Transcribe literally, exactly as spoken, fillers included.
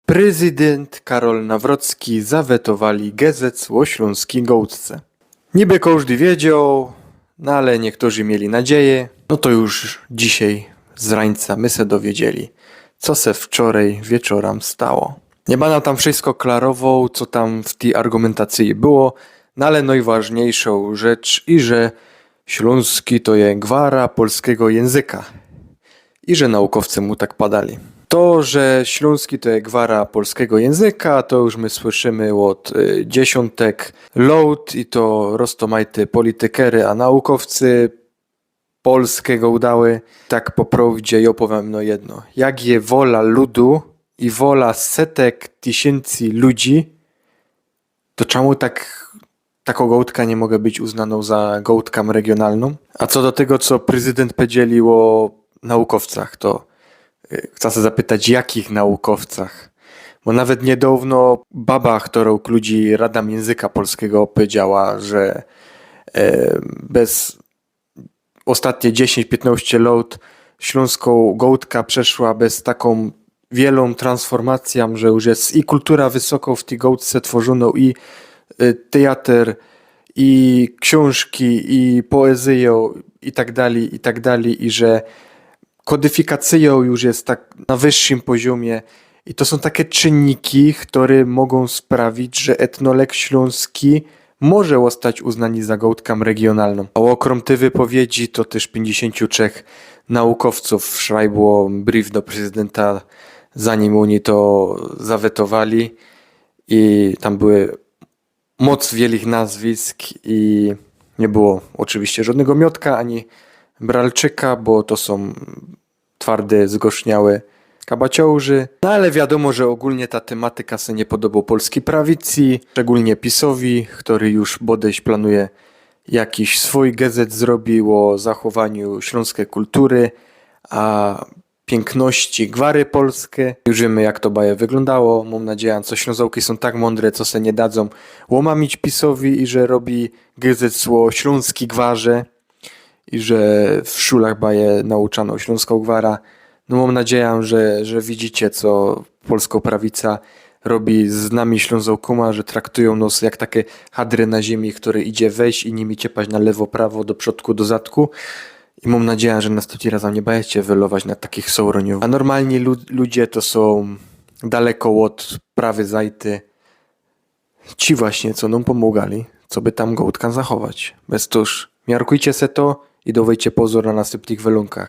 Prezydynt Karol Nawrocki zawetowali gezec ô ślōnskij gołdce. Niby kożdy wiedzioł, no ale niyktorzy mieli nadzieje. No to już dzisiej z rańca my se dowiedzieli, co se wczorej wieczorã stało. Niy bana tam wszysko klarowoł, co tam w tyj argumentacyji było, no ale nojważniyjszõ rzecz i że ślōnski to je gwara polskigo jynzyka. I że naukowcy mu tak padali. To, że ślōnski to je gwara polskigo jynzyka, to już my słyszymy ôd y, dziesiōntek lōt i to roztōmajte politykry, a naukowcy polskigo udały. Tak po prowdzie jŏ powiym no jedno. Jak je wola ludu i wola setek tysiyncy ludzi, to czymu tak, takŏ gołdka niy może być uznanŏ za gołdkã regiōnalnōm? A co do tego, co prezydynt pedzieli ô naukowcach, to y, chcã se zapytać, jakich naukowcach? Bo nawet niydŏwno baba, kerŏ kludzi Radã Jynzyka Polskigo, pedziała, że e, bez ôstatnie dziesiyńć piyntnŏście lŏt ślōnskŏ gołdka przeszła bez takõ wielōm transformacyjã, że już je i kultura wysoko w tyj gołdce tworzōnŏ, i y, tyjater, i ksiōnżki, i poezyjŏ, i tak dalij, i tak dalij, i że kodyfikacyjŏ już je tak na wyższym poziōmie. I to sōm take czynniki, kere mogōm sprawić, że etnolek ślōnski może ôstać uznany za gołdkã regiōnalnōm. A ôkrōm tyj wypowiedzi to tyż piyńćdziesiōncie trzech naukowcōw szrajbło brief do prezydynta, zanim ôni to zawetowali. I tam były moc wielich nazwisk i niy było ôczywiście żŏdnego Miotka ani Bralczyka, bo to sōm twarde, zgorzniałe kabaciŏłzy. No ale wiadōmo, że ôgōlnie ta tymatyka se niy podobŏ polskij prawicy, szczegōlnie PiS-owi, kery już bodejś planuje jakiś swōj gezet zrobić ô zachowaniu ślōnskij kultury, a piykności gwary polskij. Już wiymy, jak to baje wyglōndało. Mōm nadzieja, co Ślōnzŏki sōm tak mōndre, co se niy dadzōm ômamić PiS-owi i że robi gezet ô ślōnskij gwarze i że w szulach baje nauczanŏ ślōnskŏ gwara. No mōm nadzieja, że, że widzicie, co polskŏ prawica robi z nami Ślōnzŏkōma, że traktujōm nŏs jak take hadry na ziymi, kere idzie wejś i nimi ciepać na lewo, prawo, do przodku, do zadku. I mōm nadzieja, że nastympnym razym niy bajecie wylować na takich sołrōniōw. A normalni lu- ludzie to sōm daleko ôd prawyjnej zajty. Ci właśnie, co nōm pōmōgali, co by tam gołdka zachować. Bez tōż, miarkujcie se to i dŏwejcie pozōr na nastympnych welōnkach.